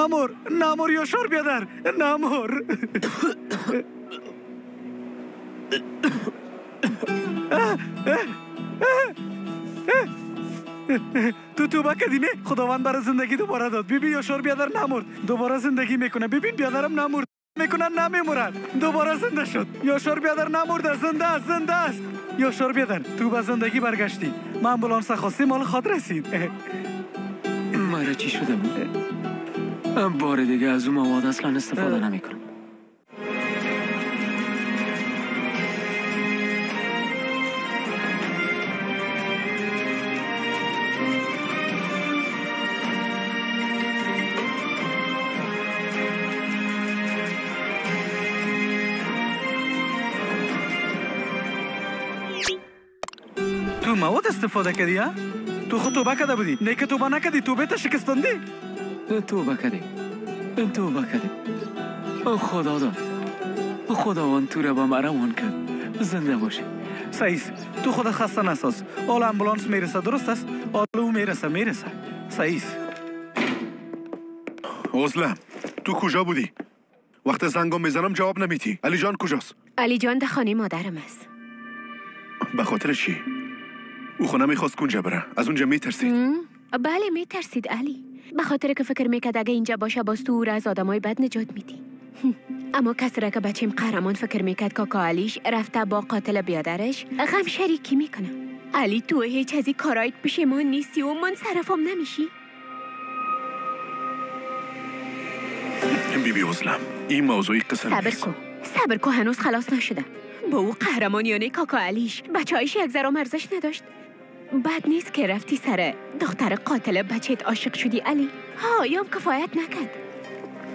نمور نمور یاشار بیادر نمور. تو توبه کردی نه؟ خداوند برای زندگی دوباره داد. ببین یاشار بیادر نمرد، دوباره زندگی میکنه. ببین بیادرم نمرد میکنن نمیمورد، دوباره زنده شد. یاشار بیادر نمرده، زنده است، زنده است. یاشار بیادر تو به زندگی برگشتی. من آمبولانس خواستی مال خود رسید. مرا چی شده بود؟ بار دیگه از اون مواد اصلا استفاده نمیکنم. تو مواد استفاده کردی ها؟ تو خود توبه کرده بودی. نه که توبه نکردی، توبه تا شکستاندی. توبه کردیم، توبه کردیم. خدا داد، خداوند تو را با مرمان کرد. زنده باشی. سعیس تو خود خسته نساز. حالا امبولانس میرسه، درست است؟ حالا او میرسه، میرسه. سعیس عزلم تو کجا بودی؟ وقت زنگم میزنم جواب نمیدی. علی جان کجاست؟ علی جان در خانه مادرم است. به خاطر چی؟ او خونه میخواست کجا بره؟ از اونجا میترسید؟ بله میترسید علی، به خاطر که فکر میکرد اگه اینجا باشه باز تو او را از آدمای بد نجات میدی. اما کسی را که بچیم قهرمان فکر میکرد کاکا علیش رفته با قاتل بیادرش غم شریکی میکنه. علی تو هیچ از این کارایت پشیمان نیستی و منصرفم نمیشی؟ بی بی عزلم این موضوعی قصه صبر کن، صبر کن، هنوز خلاص نشده. با او قهرمانیانه کاکا علیش بچه‌هایش یک ذره ارزش نداشت. بد نیست که رفتی سر دختر قاتل بچهت عاشق شدی علی. ها یام کفایت نکرد.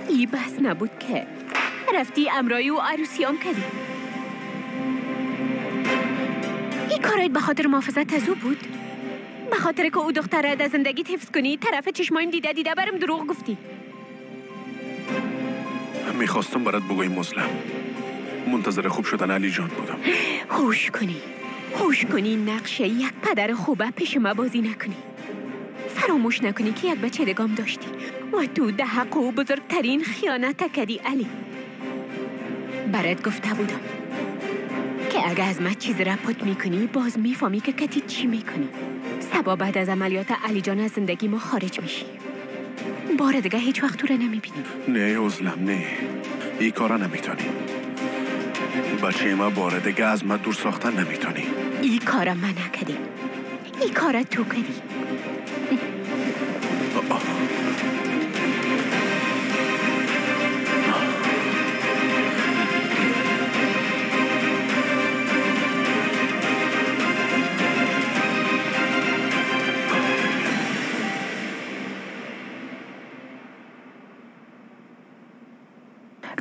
ای بس نبود که رفتی امرای و عروسیام کردی. این کارایت به خاطر محافظت از او بود؟ به خاطر که او دختر را در زندگی حفظ کنی طرف چشمایم دیده دیده برم دروغ گفتی. میخواستم برات بگویم مسلم منتظر خوب شدن علی جان بودم. هوش کنی، هوش کنی، نقشه یک پدر خوبه پیش ما بازی نکنی. فراموش نکنی که یک بچه دگام داشتی و تو ده حق و بزرگترین خیانت کردی علی. برات گفته بودم که اگه از من چیز را پت میکنی باز میفهمی که کتی چی میکنی. سبا بعد از عملیات علی جان از زندگی ما خارج میشی. بار دیگه هیچ وقت تو را نمیبینی. نه عزلم نه، این کارا نمیتونی. بچه ما بار دیگه از من دور ساختن نمیتونی. این کارا من نکردی، این کارا تو کردی.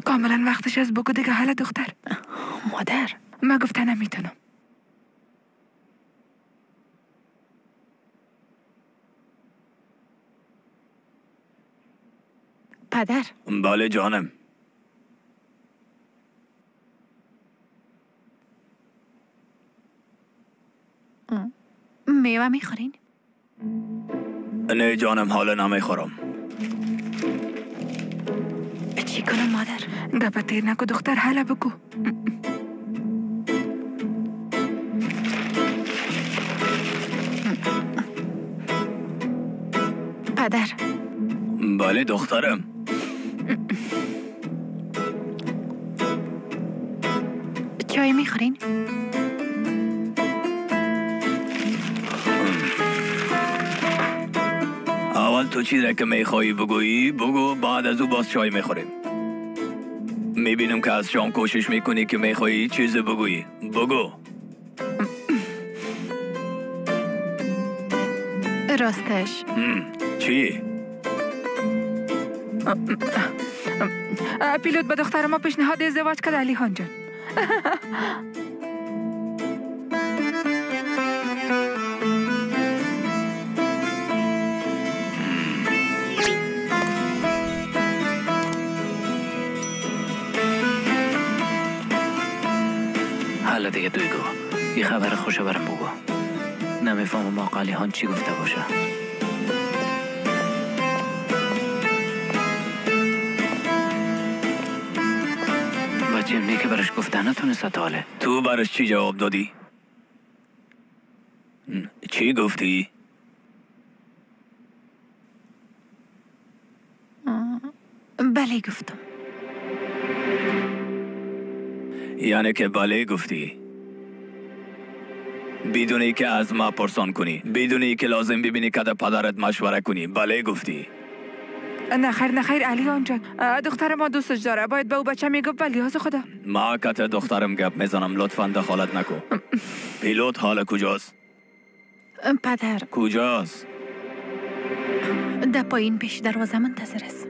کاملا وقتش از بگو دیگه. حالا دختر مادر من گفته نمیتونم. پدر. بله جانم. میوه میخورین؟ نه جانم حالا نمیخورم. چی کنم مادر؟ گپه تیر نکو دختر، حالا بگو. پدر. بله دخترم. چای میخورین؟ اول تو چیزی که میخوایی بگویی بگو، بعد از او باز چای میخوریم. میبینم که از شام کوشش میکنی که میخوایی چیزی بگویی، بگو. راستش چی؟ پیلوت به دختر ما پیشنهاد ازدواج کرد علی خان جان. حالا دیگه دوی گو یه خبر خوش برم بگو. نمیفهمم آقا علی خان چی گفته باشه. بچه نه که برش گفته نتونست تا حاله. تو برش چی جواب دادی؟ چی گفتی؟ بله گفتم. یعنی که بله گفتی بدون که از ما پرسان کنی، بدون که لازم ببینی که پدرت مشوره کنی، بله گفتی. نه خیر نه خیر علی آنجان، دختر ما دوستش داره، باید به او بچه میگفت ولی از خدا. ما کت دخترم گپ میزنم، لطفا دخالت نکن. پیلوت حال کجاست؟ پدر کجاست؟ در پایین پیش دروازه منتظر است.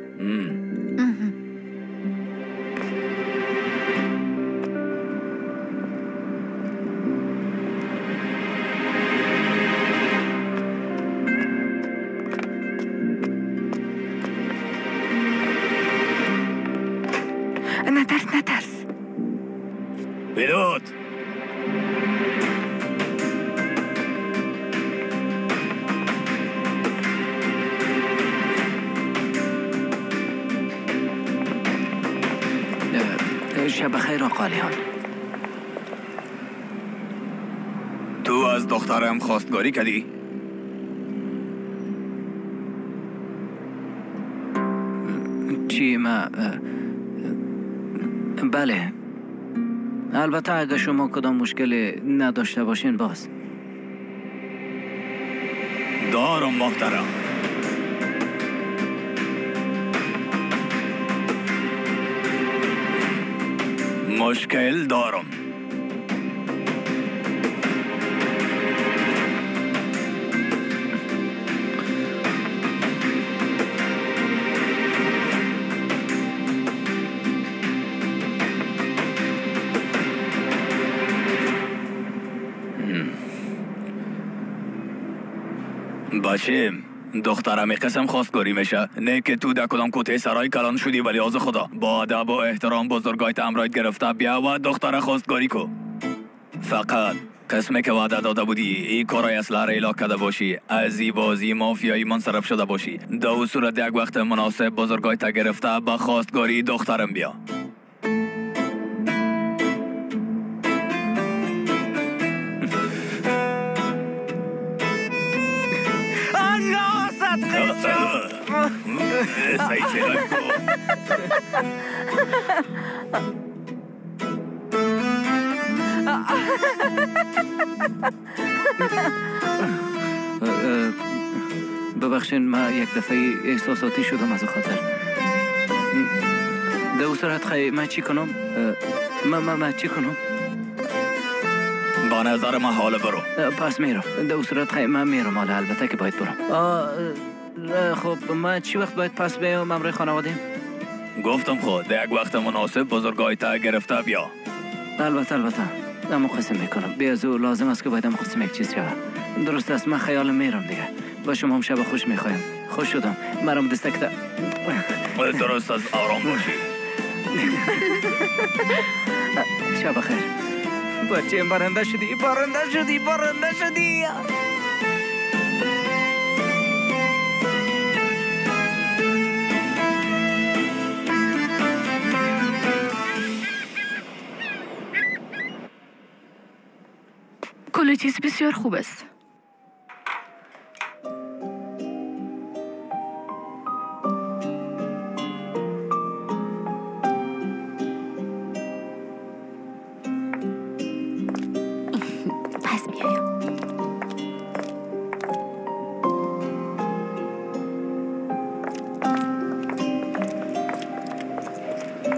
نترس نترس. پیلوت شب خیر آقا علیان. تو از دخترم خواستگاری کردی؟ چی ما؟ بله، البته اگه شما کدام مشکل نداشته باشین باز. دارم محترم. مشکل دارم. بچیم دخترم قسم خواستگاری میشه، نه که تو در کدام کوته سرای کلان شدی، ولی از خدا با ادب و احترام بزرگایت امرایت گرفته بیا و دختر خواستگاری کو. فقط قسمه که وعده داده بودی ای کارای اصلا را اعلا کرده باشی، از ای بازی مافیایی منصرف شده باشی، در صورت یک وقت مناسب بزرگایت گرفته با خواستگاری دخترم بیا. ببخشین من یک دفعه احساساتی شدم از خاطر. در او صورت خیلی من چی کنم؟ من چی کنم؟ با نظر من حال برو. پس میرم. در او صورت خیلی من میرم حالا، البته که باید برم. خب من چی وقت باید پس بیام امرای خانواده؟ گفتم خود یک وقت مناسب بزرگای تا گرفته بیا. البته البته اما قسم میکنم بیا زو لازم است که باید اما قسم یک چیز شود. درست است، من خیال میرم دیگه. با شما هم شب خوش میخوایم. خوش شدم مرام دستک تا. درست از آرام باشی. شب خیر. بچه برنده شدی برنده شدی برنده شدی. کل چیز بسیار خوب است. پس میایم.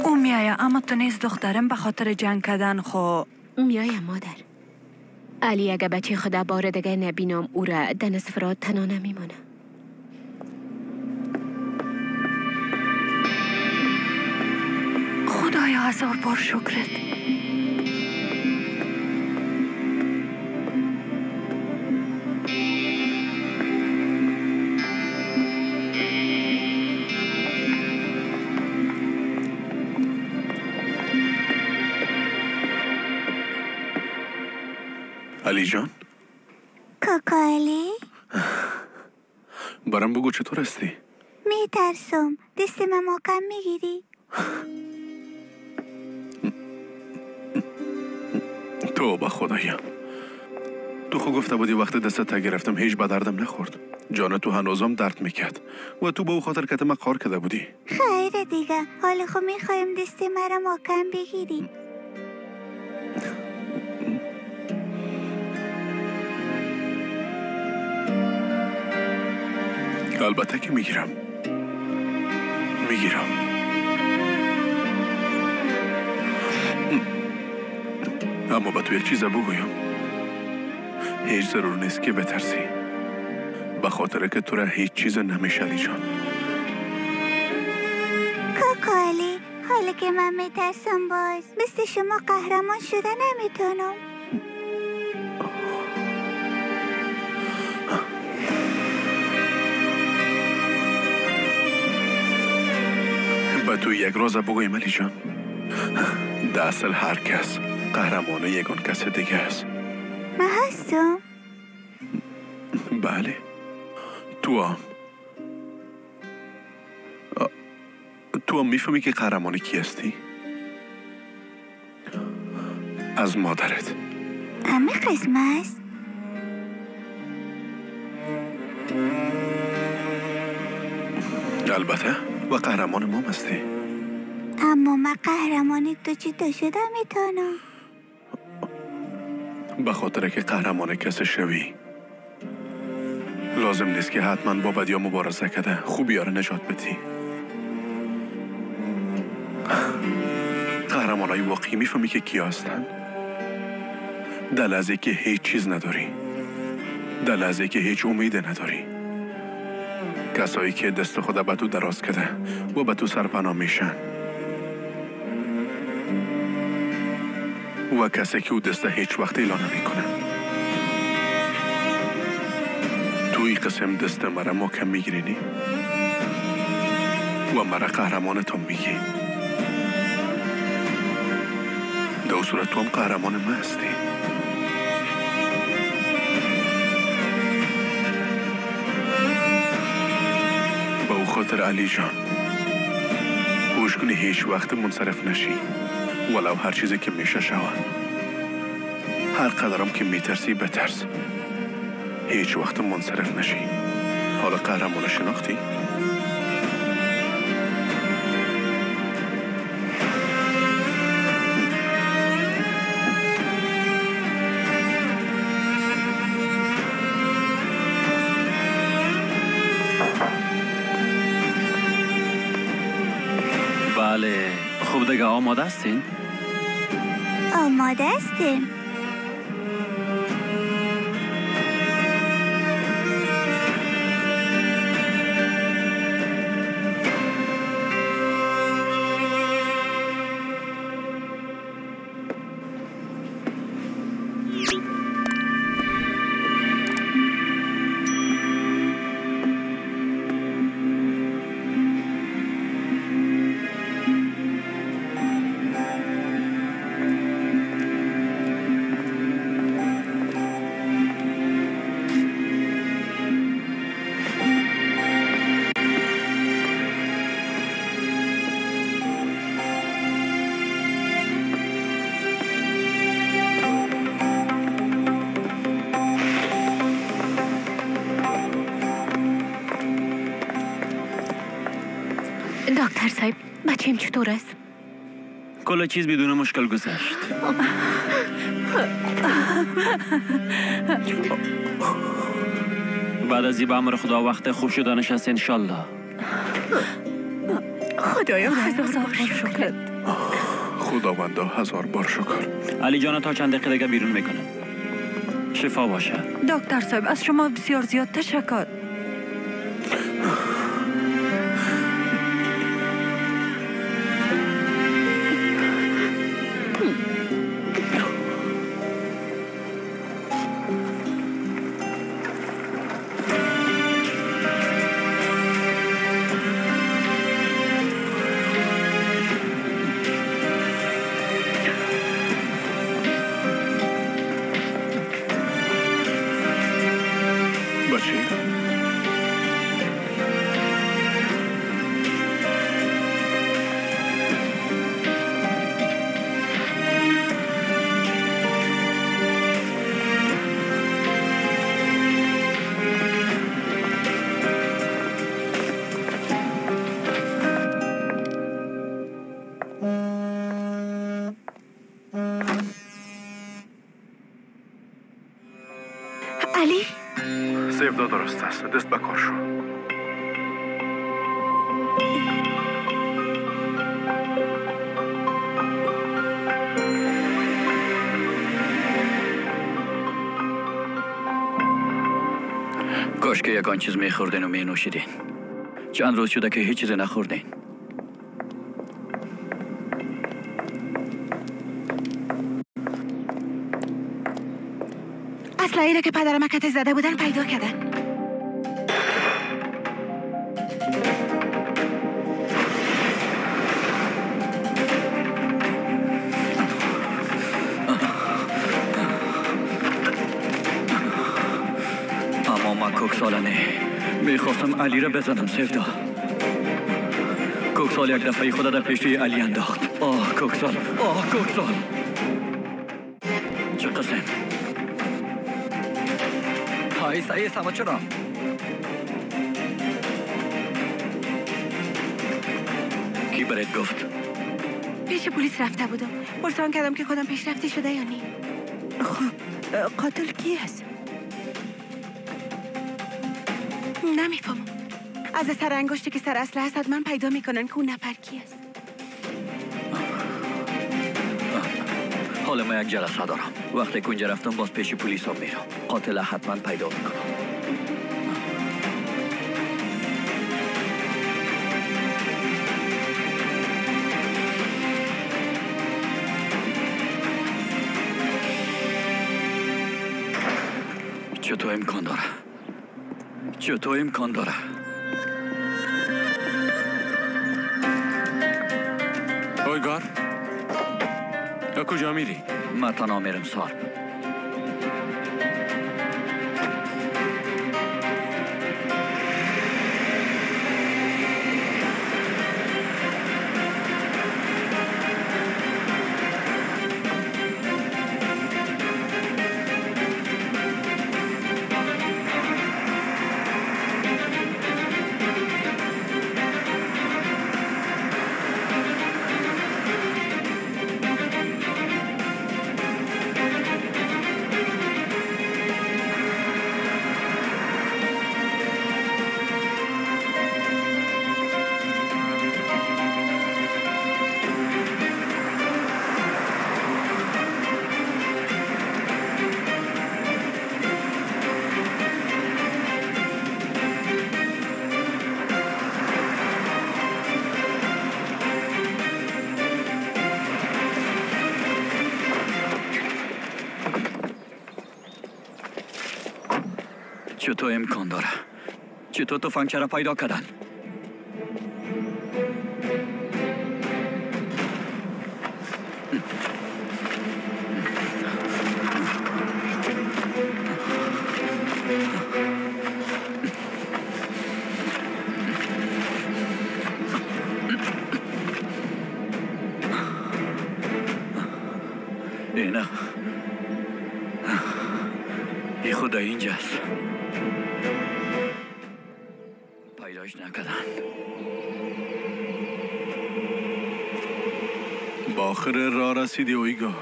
او میایه اما تو نیست دخترم به خاطر جنگ کردن. خو میایم مادر. علی اگه بچه خدا بار دیگه نبینم او را در نصف راه تنها نمیمانه. خدایا هزار بار شکرت. علی جان؟ کاکا علی؟ برام بگو چطور هستی؟ میترسم. دست من محکم میگیری؟ توبه خدایا. تو خو گفته بودی وقتی دستت گرفتم هیچ به دردم نخورد. جان تو هنوزم درد میکرد و تو به او خاطر که ما قار کرده بودی. خیر دیگه، حالا خو میخوایم دست مرا محکم بگیری. البته که میگیرم. میگیرم. اما با تو یک چیز بگویم. هیچ ضرور نیست که بترسی. به خاطر که تو را هیچ چیز نمیشه علی جان. کاکا علی، حالا که من میترسم باز مثل شما قهرمان شده نمیتونم. به تو یک راز بگویم علی جان. در اصل هر کس قهرمان یگان کس دیگه است. من هستم. بله تو هم. تو هم میفهمی که قهرمان کی هستی؟ از مادرت. همه قسم است. البته و قهرمان ما هستی. اما من قهرمان تو چی تو شده میتونم. به خاطر که قهرمان کسی شوی لازم نیست که حتما با بدیا مبارزه کرده خوبی ها را نجات بدی. قهرمان های واقعی میفهمی که کیا هستن. در لحظه که هیچ چیز نداری، در لحظه که هیچ امید نداری، کسایی که دست خود به تو دراز کرده و به تو سرپناه میشن و کسی که او دست هیچ وقت اعلان نمیکنه. توی قسم دست مرا محکم میگیرینی و مرا قهرمانتون میگی. در صورت تو هم قهرمان ما هستی. به او خاطر علی جان هوش کنی هیچ وقت منصرف نشی، ولو هر چیزی که میشه شوه. هر قدرم که میترسی بترس، هیچ وقت منصرف نشی. حالا قهرمان شناختی؟ بله، خوب دیگه آماده هستین؟ آماده هستیم. دکتر صاحب، بچه‌م چطور است؟ کل چیز بدون مشکل گذشت. بعد از این به امر خدا وقت خوب شدنش است انشالله. خدایا هزار بار شکر. خداوندا هزار بار شکر. علی جان تا چند دقیقه دیگه بیرون میکنه. شفا باشه. دکتر صاحب از شما بسیار زیاد تشکر. علی؟ سیودا درست است. دست به کار شو. کاش که یکان چیز میخوردین و مینوشیدین. چند روز شده که هیچ چیز نخوردین. اسلحه‌ای را که پدرم کته زده بودن پیدا کردن. اما من کوکساله نه. میخواستم علی را بزنم سیودا. کوکسال یک دفعه خود در پیش علی انداخت. آه کوکسال، آه کوکسال. چه قسم؟ های سما چرا؟ کی برات گفت؟ پیش پلیس رفته بودم. پرسان کردم که کدام پیشرفتی شده یا نه. خب قاتل کی است؟ نمیفهمم. از سر انگشتی که سر اسلحه است من پیدا میکنن که اون نفر کی است. حالا من یک جلسه دارم. وقتی که اونجا رفتم باز پیش پلیس ها میرم. قاتل حتما پیدا میکنم. چطور امکان داره؟ چطور امکان داره؟ اویگار کجا میری؟ من تنها میرم سارپ. چطور امکان داره؟ چطور تفنگچه را پیدا کردن؟ اینه ای خدا اینجاست. پیداش نکردن. با آخر راه رسیدی اویگار.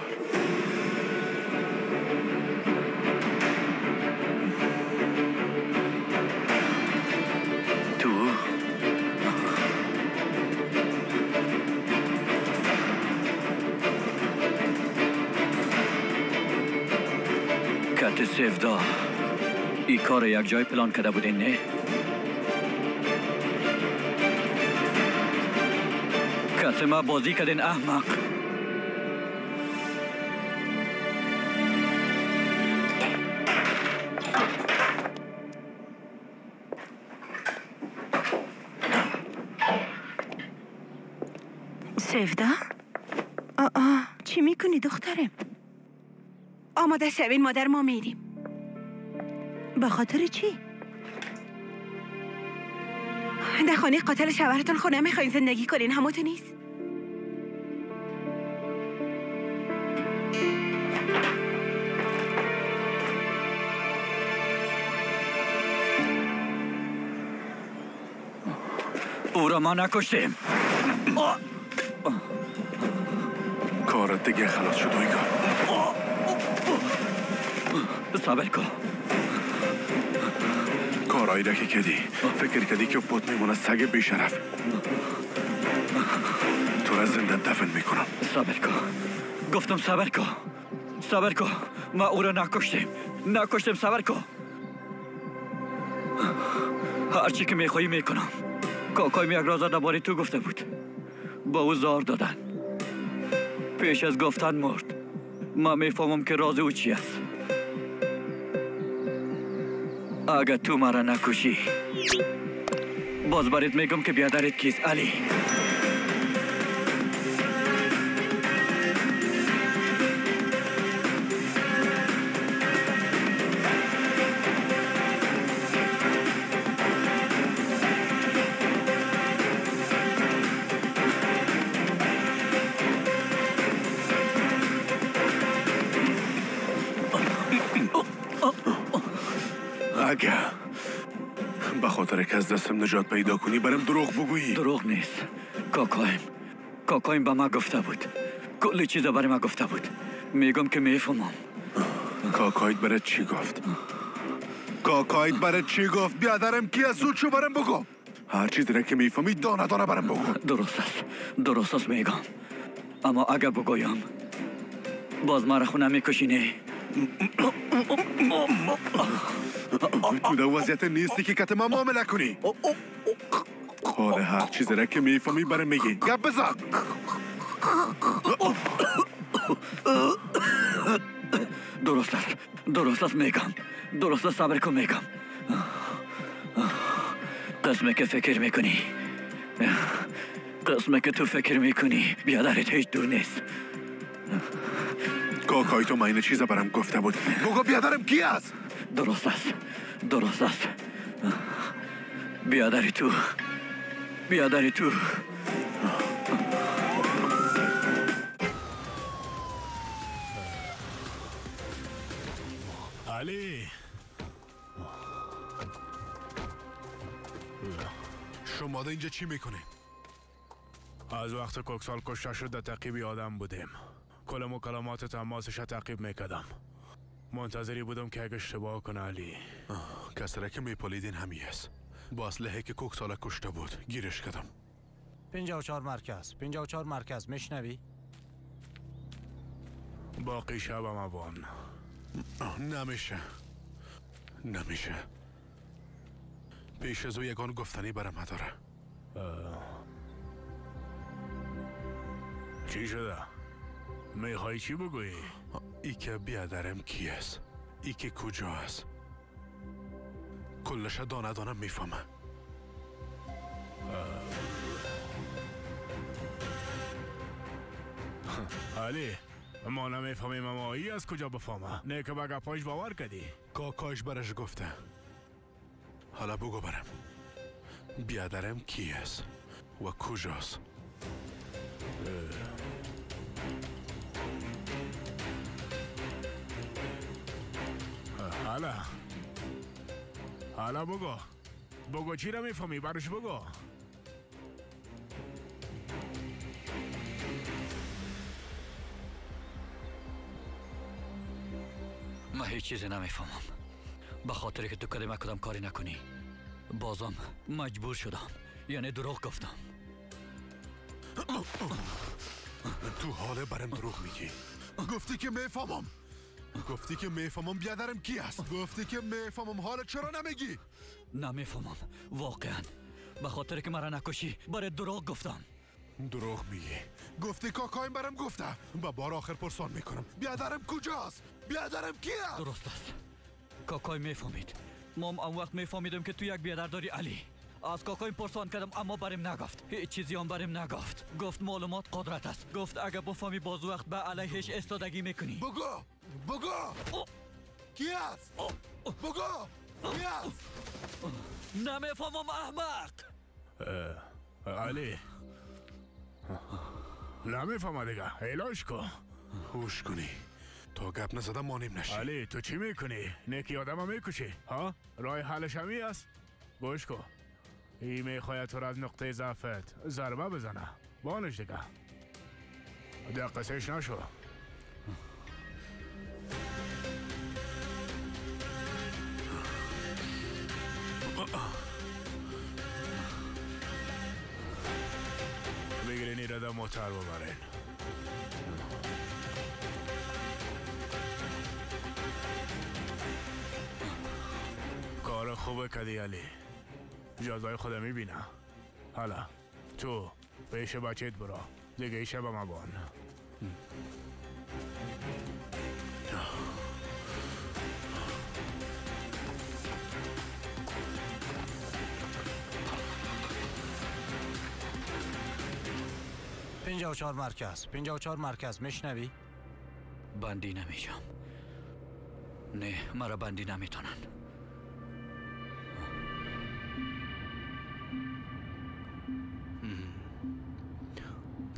تو کت سیودا ای کار یک جای پلان کرده بودین نه؟ کت ما بازی کردین احمق. سیودا؟ آه چی میکنی دخترم؟ آماده شوین مادر، ما میریم. به خاطر چی؟ در خانه قاتل شوهرتون خونه میخواین زندگی کنین، هموتو نیست؟ او را ما نکشتیم. کارت دیگه خلاص شد اویگار. صبر کن. کارایی را که کردی فکر کردی که پت میمونه سگ بیشرف. تو را زنده دفن میکنم. صبر کن، گفتم صبر کن، صبر کن. ما او را نکشتیم، نکشتیم. صبر کن. هرچی که میخوایی میکنم. کاکایم یک راز درباره تو گفته بود. با او زار دادن. پیش از گفتن مرد. ما میفهمم که راز او چی است. اگر تو مرا نکشی باز برات میگم که بیادرت کیست. علی به خاطر که از دستم نجات پیدا کنی برم دروغ بگویی. دروغ نیست کاکایم. کاکایم به ما گفته بود، کلی چیزا برای ما گفته بود. میگم که میفهمم. کاکایت برای چی گفت؟ کاکایت برای چی گفت؟ بیادرم کی از سود شو برم بگو. هر چیزی را که میفهمی دانه دانه برم بگو. درست است، درست است میگم. اما اگر بگویم باز مرا خونه میکشینی. تو در وضعیت نیستی که کت ما معامله کنی. حالا هر چیزی را که میفهمی برم میگی. گپ بزن. درست است، درست است میگم. درست است، صبر کن میگم. قسمه که فکر میکنی، قسمه که تو فکر میکنی بیادرت هیچ دور نیست. کاکای تو من این چیزا برم گفته بود. بگو بیادرم کی است؟ درست است، درست است. بیادری تو، بیادری تو. علی شما اینجا چی میکنی؟ از وقت کوکسال کشته شد در تعقیب آدم بودیم. کل مکالمات تماسش تعقیب میکردم. منتظری بودم که اگه اشتباه کنه. علی کسی را که میپالیدین همی است. با اسلحه که کوکسال کشته بود گیرش کردم. 54 مرکز، 54 مرکز، میشنوی؟ باقی شب هم نمیشه، نمیشه. پیش از او یگان گفتنی برم نداره. چی شده؟ میخوای چی بگویی؟ ای که بیادرم کی است، ای که کجا است، کلش دانه دانه میفهمه. علی ما نمیفهمیم اما ای از کجا بفهمه؟ نه که به گپایش باور کردی. کاکایش برش گفته. حالا بگو برم بیادرم کی است و کجاست. حالا حالا بگو، بگو چی را میفهمی برش بگو. من هیچ چیزی نمیفهمم. به خاطر که تو کلمه کدام کاری نکنی بازم مجبور شدم، یعنی دروغ گفتم. تو حال برم دروغ میگی. گفتی که میفهمم، گفتی که میفهمم بیادرم کی است. گفتی که میفهمم، حالا چرا نمیگی؟ نمیفهمم واقعا. به خاطر که مرا نکشی برای دروغ گفتم. دروغ میگی. گفتی کاکایم برم گفته. با بار آخر پرسان میکنم بیادرم کجاست؟ بیادرم کی است؟ درست است، کاکای میفهمید. ما آن وقت میفهمیدم که تو یک بیادر داری علی. از کاکایم پرسان کردم اما بریم نگفت. هیچ چیزی هم بریم نگفت. گفت معلومات قدرت است. گفت اگه بفهمی باز وقت به علیهش استادگی میکنی. بگو، بگو کی است؟ بگو کی است؟ نمیفهمم احمق. علی نمیفهمم دیگه، علاج کن. هوش کنی تا گپ نزدم مانیم نشی. علی تو چی میکنی؟ نیکی آدم میکشی ها؟ راه حلش همی است. گوش کن، ای میخواید تو را از نقطه ضعفت ضربه بزنه. بانش دیگه، دقیقش نشو. بگیرین این را موتر ببرین. کار خوبه کدی علی. جزای خودم میبینه. حالا تو پیش بچهت برو. دیگه ایشه به ما بان. پنجاه و چهار مرکز، 54 مرکز، میشنوی؟ بندی نمیشم. نه، مرا بندی نمیتونن.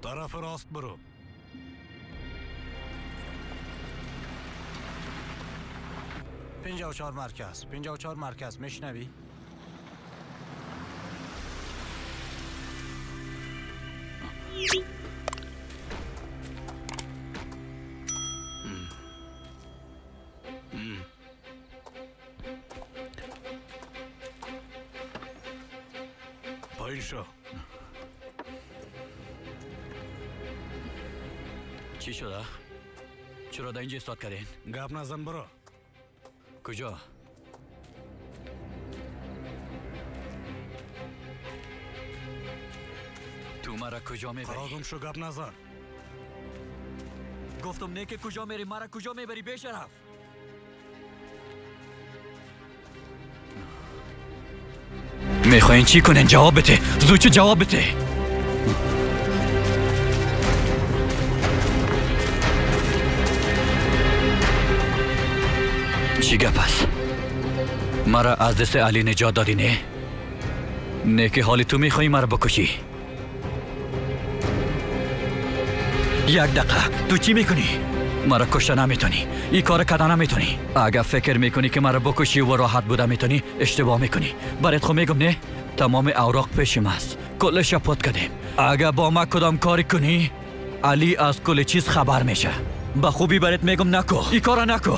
طرف راست برو. 54 مرکز، 54 مرکز، میشنوی؟ پایین شو. چی شده؟ چرا در اینجا ایستاد کردین؟ گپ نزن برو. کجا؟ تو مرا کجا میبری؟ قرار گم شو، گپ نزن. گفتم نه که کجا میری، مرا کجا میبری بی‌شرف؟ میخواین چی کنین؟ جواب بده، زود چه جواب بده. چی گپ است؟ مرا از دست علی نجات دادی نه؟ نه که حالی تو میخوایی مرا بکشی. یک دقیقه، تو چی میکنی؟ مرا کشته نمیتونی، این کار کردن نمیتونی. اگر فکر میکنی که مرا بکشی و راحت بوده میتونی، اشتباه میکنی. برات خو میگم نه، تمام اوراق پیشم است، کلش پات کردیم. اگر با ما کدام کاری کنی، علی از کل چیز خبر میشه. به خوبی برات میگم نکو، این کارا نکو.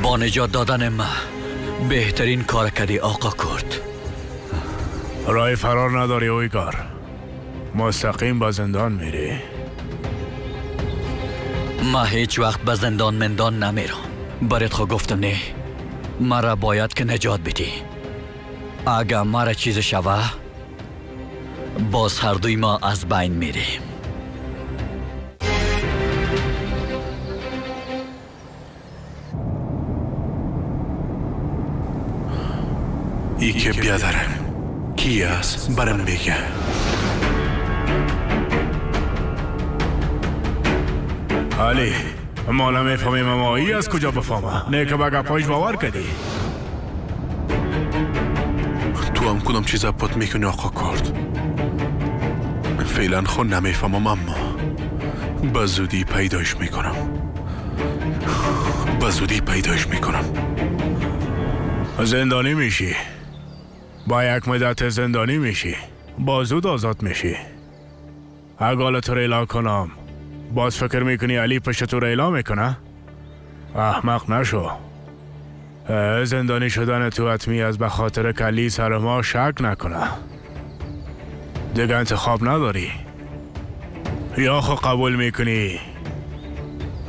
با نجات دادن ما بهترین کار کردی آقا کرد. راه فرار نداری اویگار، مستقیم با زندان میری. ما هیچ وقت به زندان مندان نمیرم. برات خو گفتم نه، مرا باید که نجات بدی. اگر مرا چیز شوه، باز هر دوی ما از بین میریم. ای که بیادرم کی است برم بگه. علی ما نمیفهمیم، اما ای از کجا بفهمه؟ نه که به گپایش باور کردی. تو هم کدام چیز پات میکنی آقا کرد؟ فعلا خود نمیفهمم، اما به زودی پیدایش میکنم. به زودی پیدایش میکنم. زندانی میشی، با یک مدت زندانی میشی، با زود آزاد میشی. اگه تو ریلا کنم، باز فکر میکنی علی پشت تو ریلا میکنه؟ احمق نشو. زندانی شدن تو حتمی از به خاطر کلی سر ما شک نکنه. دیگه انتخاب نداری، یا خو قبول میکنی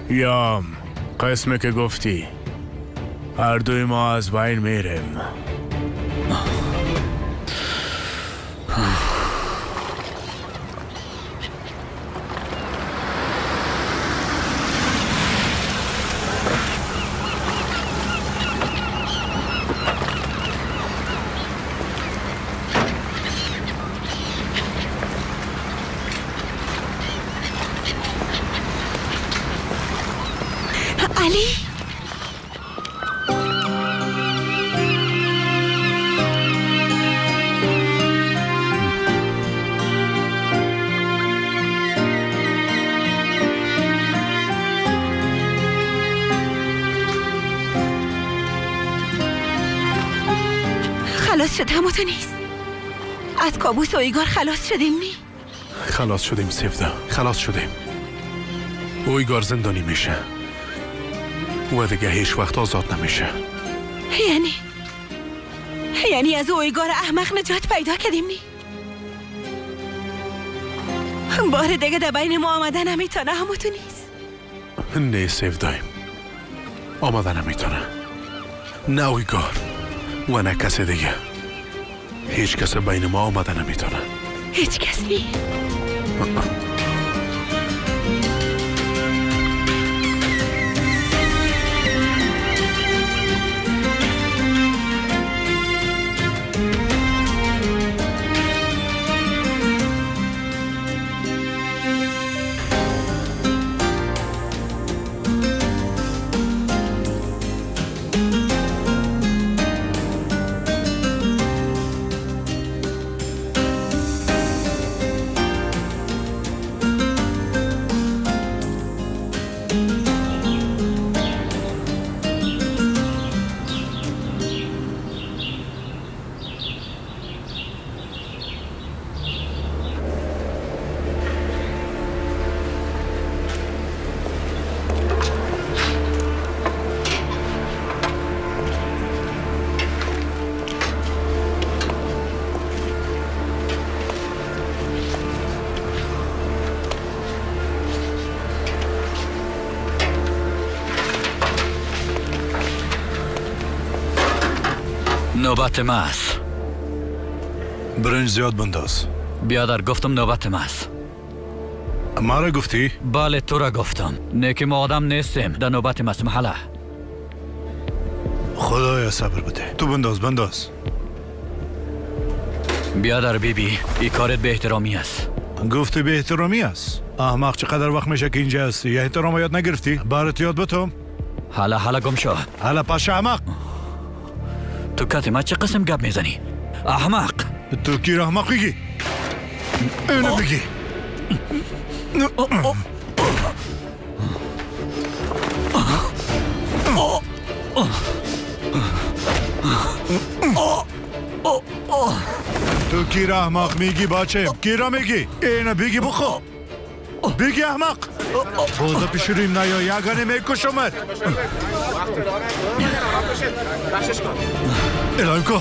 یا قسمی که گفتی هر دوی ما از بین میریم. علی، خلاص شد همو تو نیست. از کابوس و ایگار خلاص شدیم نی؟ خلاص شدیم سیفدا، خلاص شدیم. اویگار زندانی میشه و دیگه هیچ وقت آزاد نمیشه. یعنی از اویگار احمق نجات پیدا کردیم نی؟ بار دیگه در بین ما آمده نمیتونه همو تو نیست. نه سیفدایم، آمده نمیتونه. نه اویگار و نه کس دیگه. هیچ کس بین ما آمده نمیتونه. هیچ کس نی. نوبت ماست. برنج زیاد بنداز. بیادر گفتم نوبت ماست. ما را گفتی؟ بله تو را گفتم. نه که ما آدم نیستیم. در نوبت ماست محله. خدایا صبر بده. تو بنداز بنداز. بیادر بی بی، این کارت به احترامی است. گفتی به احترامی است؟ احمق چقدر وقت میشه که اینجا هستی؟ احترام یاد نگرفتی؟ برات یاد بتم؟ حالا حالا گم شو. حالا پاش احمق. تو کتی ما چه قسم گپ میزنی؟ احمق. تو کی را احمق میگی؟ اینو بگی. تو کی را احمق میگی بچه؟ کی را میگی؟ اینو بگی بخو. بگی احمق. بازا پیشوریم نیا یگانه میکشمت. الهیم کو.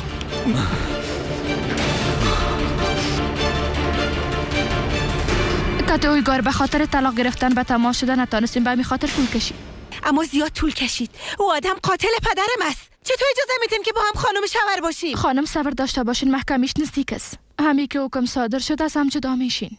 کت اویگار به خاطر طلاق گرفتن به تماس شده نتانستیم، به همین خاطر طول کشید. اما زیاد طول کشید. او آدم قاتل پدرم است. چطور اجازه میدیم که با هم خانم شوهر باشیم؟ خانم صبر داشته باشین، محکمیش نزدیک است. همی که حکم صادر شد از هم جدا میشین.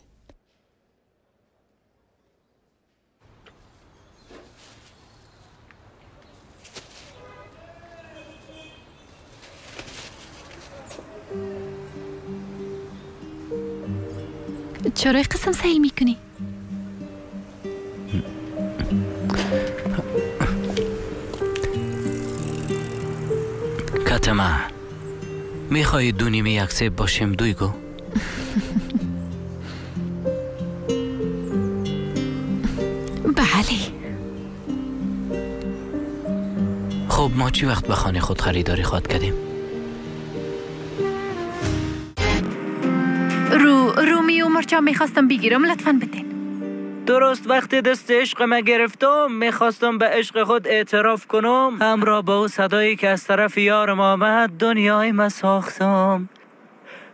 چرا قسم سیل میکنی؟ کتمه میخوایی دو نیمه یک سیب باشیم دویگو؟ بله. خب ما چی وقت به خانه خود خریداری خواهد کردیم؟ رومی و مرچا میخواستم بگیرم، لطفاً بدین. درست وقتی دست عشق ما گرفتم، میخواستم به عشق خود اعتراف کنم. همراه با او صدایی که از طرف یارم آمد دنیای ما ساختم.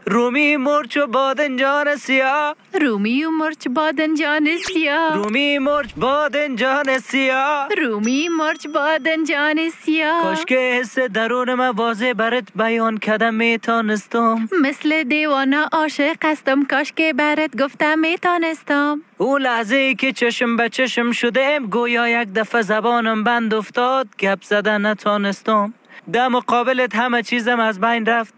رومی مرچ و بادنجان سیاه، رومی و مرچ بادنجان سیاه، رومی مرچ بادنجان سیاه، رومی مرچ بادنجان سیاه. کاش که حس درون من واضح برات بیان کردم میتونستم. مثل دیوانه عاشق هستم، کاش که برات گفتم میتونستم. او لحظه ای که چشم به چشم شدم، گویا یک دفعه زبانم بند افتاد، گپ زدن نتانستم. در مقابلت همه چیزم از بین رفت.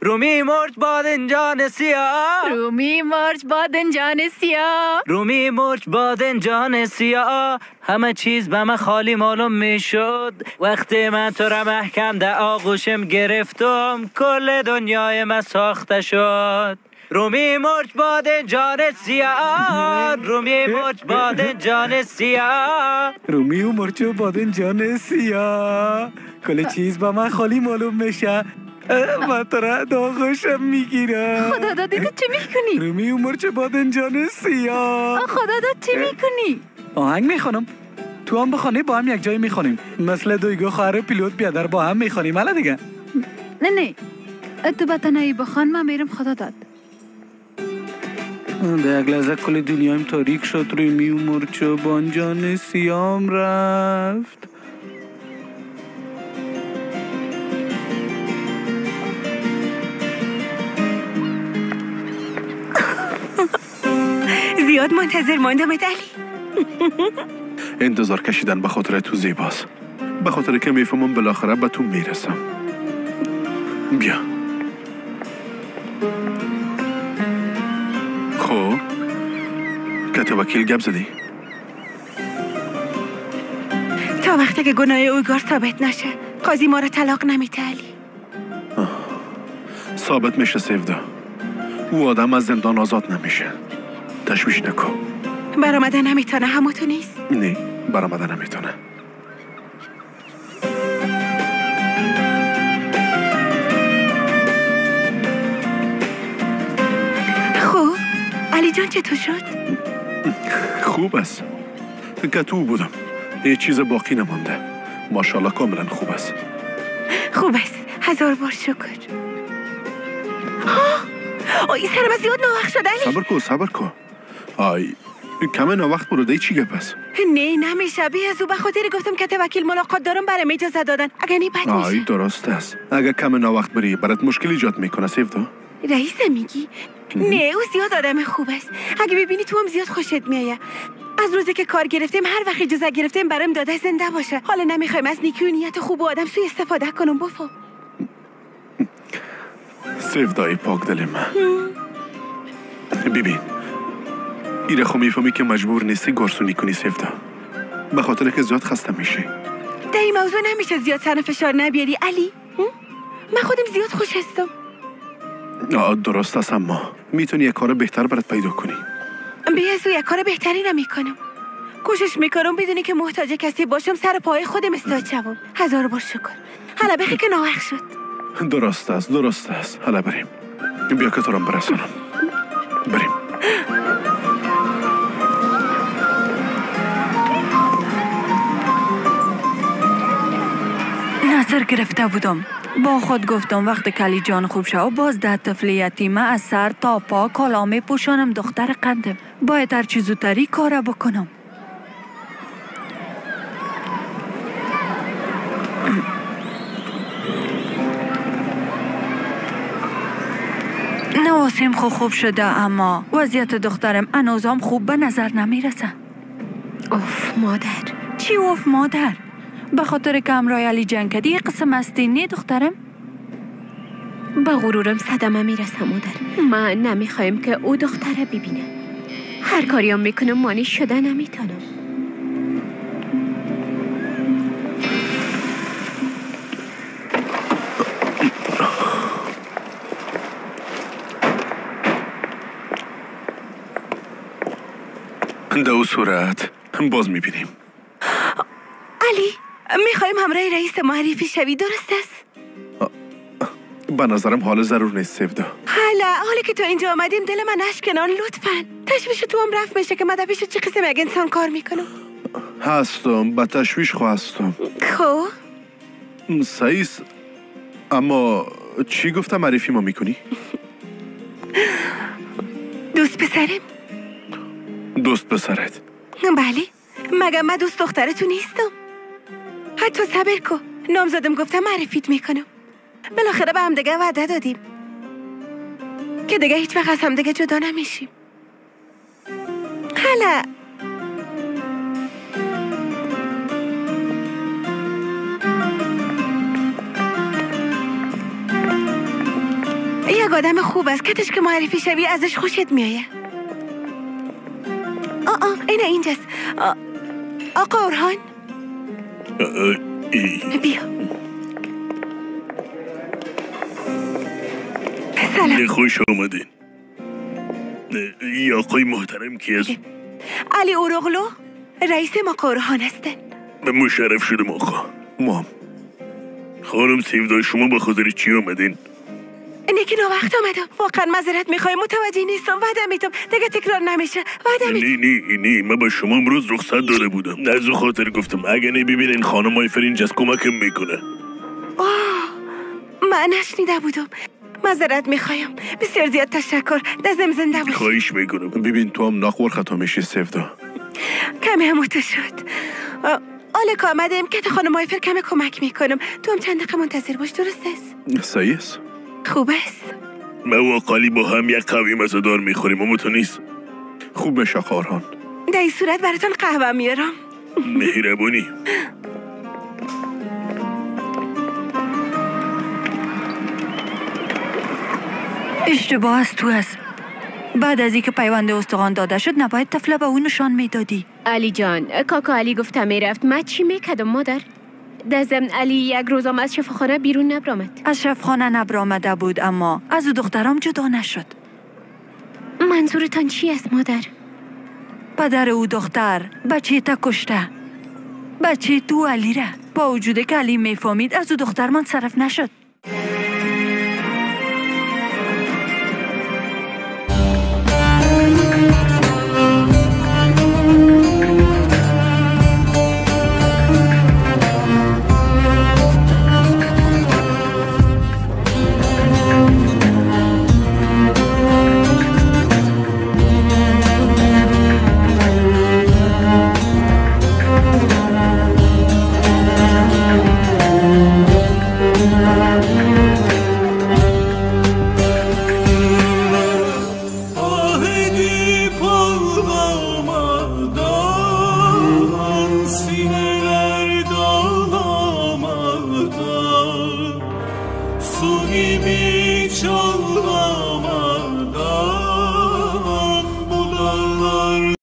رومی مرچ بادنجان سیاه، رومی مرچ بادنجان سیاه، رومی مرچ بادنجان سیاه. همه چیز به من خالی معلوم میشد وقتی من تو را محکم در آغوشم گرفتم، کل دنیای من ساخته شد. رومی مرچ بادنجان سیاه، رومی مرچ بادنجان سیاه، رومی و مرچ بادنجان سیاه. کل چیز به من خالی معلوم میشه. من تو را داغوشم میگیرم. خدا دادی تو چه میکنی؟ رومی و مرچ بادنجان سیاه. خدا داد چه میکنی؟ آهنگ میخوانم. تو هم بخوانی با هم یک جای میخوانیم. مثل دویگو خواهر پیلوت بیادر با هم میخوانیم. حالا دیگه. نه نه تو به تنهایی بخوان، من میرم. خدا داد. در یک لحظه کل دنیایم تاریک شد. رومی و مرچ بانجان سیام رفت. زیاد منتظر ماندم علی. انتظار کشیدن به خاطر تو زیباست. به خاطر که میفهمم بالاخره به تو میرسم. بیا. خب کت وکیل گپ زدی؟ تا وقتی که گناه اوگار ثابت نشه قاضی ما را طلاق نمیده علی. ثابت میشه سیودا. او آدم از زندان آزاد نمیشه. تشویش نکن. برآمده نمیتونه. همو تو نیست؟ نه برآمده نمیتونه. خب علی جان چطور شد؟ خوب است. که تو بودم هیچ چیز باقی نمانده. ماشاءالله کاملا خوب است. خوب است، هزار بار شکر. آی سرم زیاد ناوقت شد علی. صبر کن صبر کن. آی کم ناوقت برو. چی گپ است؟ نه نمیشه. بی از او به خاطر گفتم که وکیل ملاقات دارم برام اجازه دادن. اگه نه بد میشه. آی درست است. اگه کم ناوقت بری برات مشکل ایجاد میکنه سیفدا. رئیس میگی؟ نه او زیاد آدم خوب است. اگه ببینی تو هم زیاد خوشت میآید. از روزی که کار گرفتیم هر وقت اجازه گرفتیم برام داده زنده باشه. حالا نمیخوایم از نیکی و نیت خوب و آدم سوء استفاده کنم. بفهم سیفدای پاک دل من. ببین ایره خو میفهمی که مجبور نیستی گارسونی کنی سیفدا. به خاطر که زیاد خسته میشی. در این موضوع نمیشه زیاد سر فشار نبیاری علی. من خودم زیاد خوش هستم. درست است، اما میتونی یک کار بهتر برات پیدا کنی. بی از یک کار بهتری نمیکنم. کوشش میکنم بدونی که محتاج کسی باشم سر پای خودم استاد شوم. هزار بار شکر. حالا بخی که ناوقت شد. درست است درست است. حالا بریم. بیا که تو رو برسونم. بریم. نظر گرفته بودم. با خود گفتم وقت کلی جان خوب شو باز ده طفل یتیمه از سر تا پا کالا می پوشانم. دختر قندم باید هر چیز زودتری کاره بکنم. نواسیم خوب شده اما وضعیت دخترم هنوزم خوب به نظر نمیرسه. اوف مادر. چی اوف مادر؟ به خاطر که همراه علی جنگ کردی قسم هستی نه دخترم؟ به غرورم صدمه میرسه مادر. من نمیخوایم که او دختره ببینه. هر کاریم میکنم مانی شده نمیتونم. در صورت باز میبینیم. علی میخوایم همراه رئیس معرفی شوی درست است؟ به نظرم حال ضرور نیست سیفدا. حالا که تو اینجا آمدیم دل من نشکنان لطفا. تشویش تو هم رفت میشه که من در پیش چه قسم یک انسان کار میکنم. هستم به تشویش خو هستم. خب سعیس اما چی گفتم معرفی ما میکنی؟ دوست پسرم. دوست پسرت؟ بله مگه من دوست دختر تو نیستم؟ حتی صبر کن نامزدم گفتم معرفیت میکنم. بالاخره به هم دیگه وعده دادیم که دیگه هیچ وقت از هم دیگه جدا نمیشیم. حالا یک آدم خوب است کتش که معرفی شوی ازش خوشت میآید. آه اینه اینجاست. آقا اورهان بیا. سلام. خوش آمدین. ای آقای محترم کی است؟ علی اورغلو رئیس ما قورهان هستن. مشرف شدم آقا. ما خانم سیودا شما به خاطر چی آمدین؟ نیکی وقت آمدم. واقعا معذرت میخوایم، متوجه نیستم. وعده میتم دیگه تکرار نمیشه. وعده میتم. نه نه نه، من به شما امروز رخصت داده بودم، از او خاطر گفتم. اگه نه ببینین خانم آیفر اینجاست کمکم میکنه. آه من نشنیده بودم، معذرت میخوایم. بسیار زیاد تشکر، دزم زنده باشی. خواهش میکنم. ببین تو هم نخور خطا میشی سیودا. کمی هم شد. حالا که آمدیم که خانم آیفر کمی کمک میکنم. تو هم چند دقیقه منتظر باش، درست است؟ صحیح است. خوب است. من و قالی با هم یک قهوه مزه‌دار میخوریم، اما تو نیست. خوب میشه خارهان. در این صورت براتون قهوه میارم. مهربونی. اشتباه از تو است. بعد از اینکه پیوند استخوان داده شد نباید طفله به او نشان میدادی. علی جان، کاکا علی گفته میرفت. من چی میکردم مادر؟ در ضمن علی یک روزم از شفاخانه بیرون نبرآمد. از شفاخانه نبرآمده بود، اما از دخترام جدا نشد. منظورتان چی است مادر؟ پدر او دختر بچه تا کشته، بچه تو علی را. با وجود که علی میفهمید از او دختر منصرف نشد. Su gibi çaldı.